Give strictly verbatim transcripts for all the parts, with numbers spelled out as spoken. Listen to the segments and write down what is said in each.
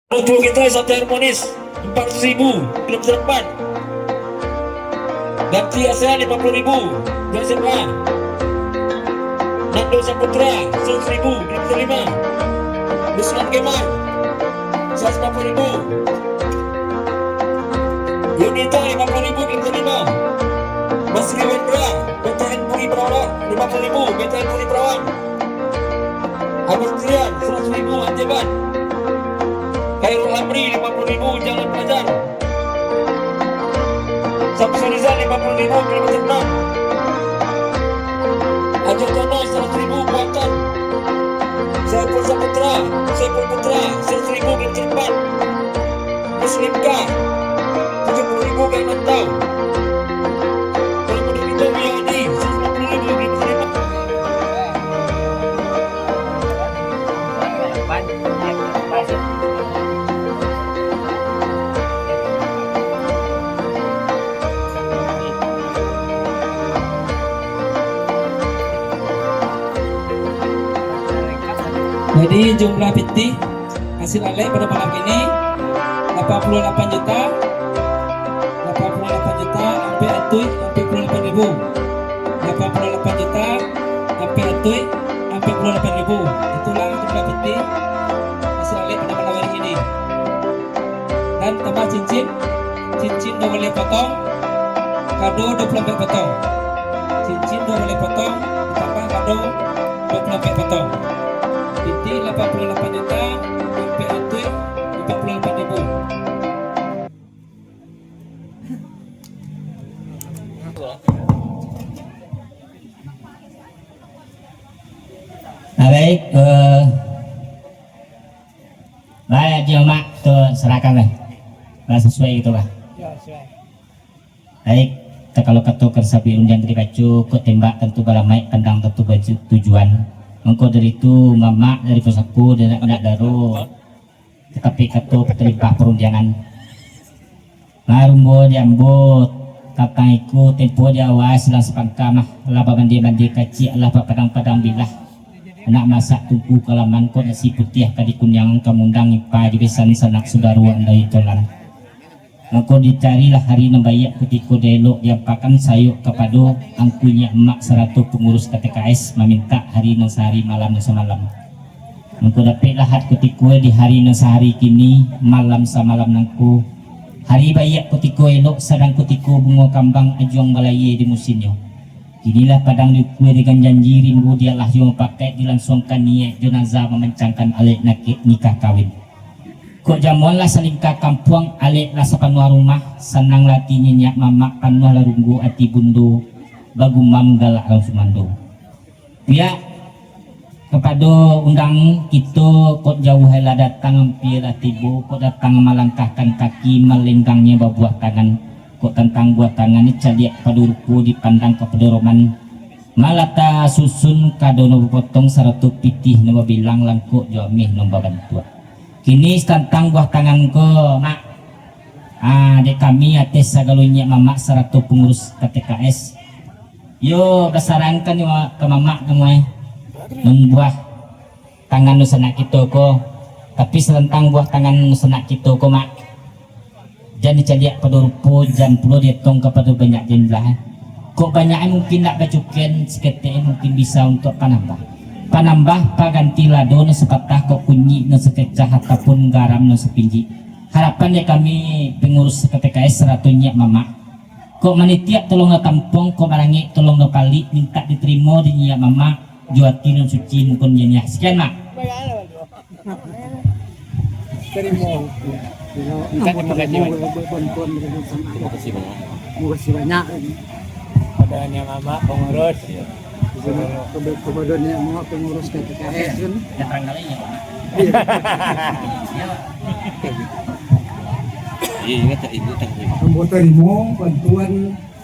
Untuk kita Santai Harmonis, empat ratus ribu, kilometer empat. Ganti A S E A lima puluh ribu, dua S M A. Nando Saputra, seratus ribu, kilometer lima. Ruslan Kemar, seratus lima puluh ribu. Yunita, lima puluh ribu, kilometer lima. Mas Riwendra, B T N Puri Perawang, lima puluh ribu, B T N Puri Perawang. Agustian, seratus ribu, Anjeban. Khairul Amri, lima puluh ribu, Jalan Pelajar. Samsul Rizal, lima puluh ribu, kilometer enam. Ajo Tono, seratus ribu, Kuantan. Saiful Saputra, Saiful Putra, seratus ribu, kilometer empat. Muslim K, tujuh puluh ribu, Gang Rantau. Kalau menurut itu, Wiyadi, seratus lima puluh ribu, kilometer empat. Jadi, jumlah pitih hasil alek pada malam kini, lapan puluah lapan juta, lapan puluah lapan juta, ampek atuih, ampek puluah lapan ribu. Lapan puluah lapan juta, ampek atuih, ampek puluah lapan ribu. Itulah jumlah pitih hasil alek pada malam hari ini. Dan tambah cincin, cincin dua baleh potong, kado dua puluah ampek potong. Cincin dua baleh potong, tambah kado dua puluah ampek potong. Pitih lapan puluah lapan juta, ampek atuih, ampek puluah lapan ribu. Ah, baik, eh, baik, Haji Mamak, tu serahkan lah. Lah sesuai gitu lah. Ya, sesuai. Baik, kalau kato kan sabi rundiang tadi baco, kok tembak tantu balamaik, pandang tantu baju tujuan. Mangko dari tu, Mamak dari pusako, dia nak, nak daro. Tatapi kato patalimpah parundiangan. Marumbo di ambo, tatang iko tempo di awa silang sapangka mah, lah babandie-bandie kaciak, lah bapadang-padang bilah. Nak masak tungku kalaman, kok nasi putiah ka dikuniangan, ka mundang ipa jo besan sanak sudaro andai tolan. Mangko dicarilah hari nan baiak, kutiko dialok diampakan sayok kapado angku inyiak mamak sarato pangurus K T K S mamintak hari nan sahari malam nan samalam. Mangko dapeklah hat kutiko di hari nan sahari kini, malam samalam nangko. Hari baiak kutiko elok, sadang kutiko bungo kambang ajuang balayie di musimnyo. Kinilah padang diukua dengan janji, rimbo dialah jo mupakaik, dilansuangkan niaik jo nazar mamancangkan alek nakek nikah kawin. Kok jamuanlah salingka kampuang, aleklah sapanuah rumah, sananglah ati niniak mamak, panuahlah runggu ati bundo, bagumam galak urang sumando. Pihak kapado undang kito, kok jauah lah datang, ampia lah tibo, kok datang malangkahkan kaki, malenggangnyo babuah tangan, kok tantang buah tangan dicaliak kapado rupo, dipandang kapado roman, malata susun kado nan bapotong, sarato pitih nan babilang, langkok jo ameh nan babantuak. Kini tantang buah tangan ko, Mak. Ah, dek kami ateh sagalo inyiak mamak sarato pangurus K T K S. Yo, basarangkan yo ka mamak namuai mambuah tangan dunsanak kito ko. Tapi satantang buah tangan dunsanak kito ko, Mak, jan dicaliak pado rupo, jan pulo dietong kapado banyak jumlah. Kok banyak mungkin nak bacukian, saketek mungkin bisa untuak panambah. Panambah paganti lado nan sapatah, kok kunyik nan sakecah, ataupun garam nan sapinjik. Harapan dek kami pangurus K T K S sarato inyiak mamak. Kok manitiak tolong nan tampuang, kok marangik tolong nan palik, mintak ditarimo dek inyiak mamak jo ati nan suci mungkon janiah. Sekian, Mak. Tarimo. Mintak tarimo kasih banyak. Tarimo kasih banyak. Tarimo kasih banyak. Pada inyiak mamak pangurus. Kepada, kepada inyiak mamak pangurus K T K S kan. Yang terang kali ini, Pak. Iya. Iya, ingat tak ibu tak ibu. Ambo tarimo bantuan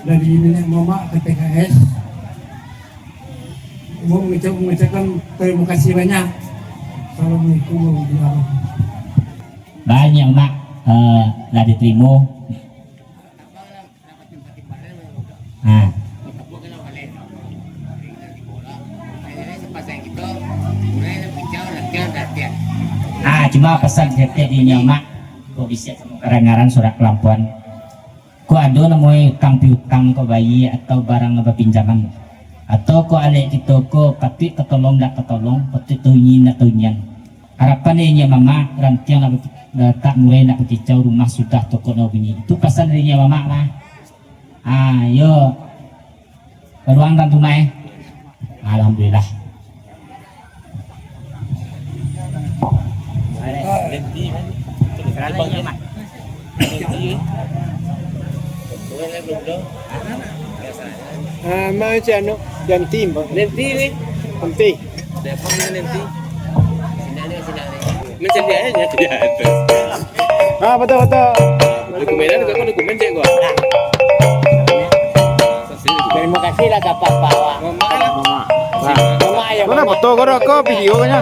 dari inyiak mamak K T K S. Ambo mengucap, mengucapkan tarimo kasih banyak. Assalamualaikum warahmatullahi wabarakatuh. Banyak, Mak, eh, lah ditarimo. Ah. Ah, cuma Pasan ketek di nyo mak, ko bisiak samo karangaran surak kalampuan. Ko ado namonyo utang piutang ko bayi atau barang nan bapinjaman. Atau ko alek kito ko patuik tatolong dak tatolong, patuik taunyi dak taunyian. Harapan dari nyo mamak, rantiang nak baki-, tak murai nak bakicau, rumah sudah tokok nak bunyi. Itu pasan dari nyo mamak lah. Ah, yo. Paluang tan tunai. Alhamdulillah. Ah, ma cik anu, ganti, Mbak. Nanti ni. Nanti. Siapa ni nanti? Mencari aja tu. Ah, betul, betul. Dokumen ada, kau dokumen cek gua. Terima kasih lah dapat bawa. Mama lah. Mama. Mama ya. Mana foto kau dah, kau video kau nya?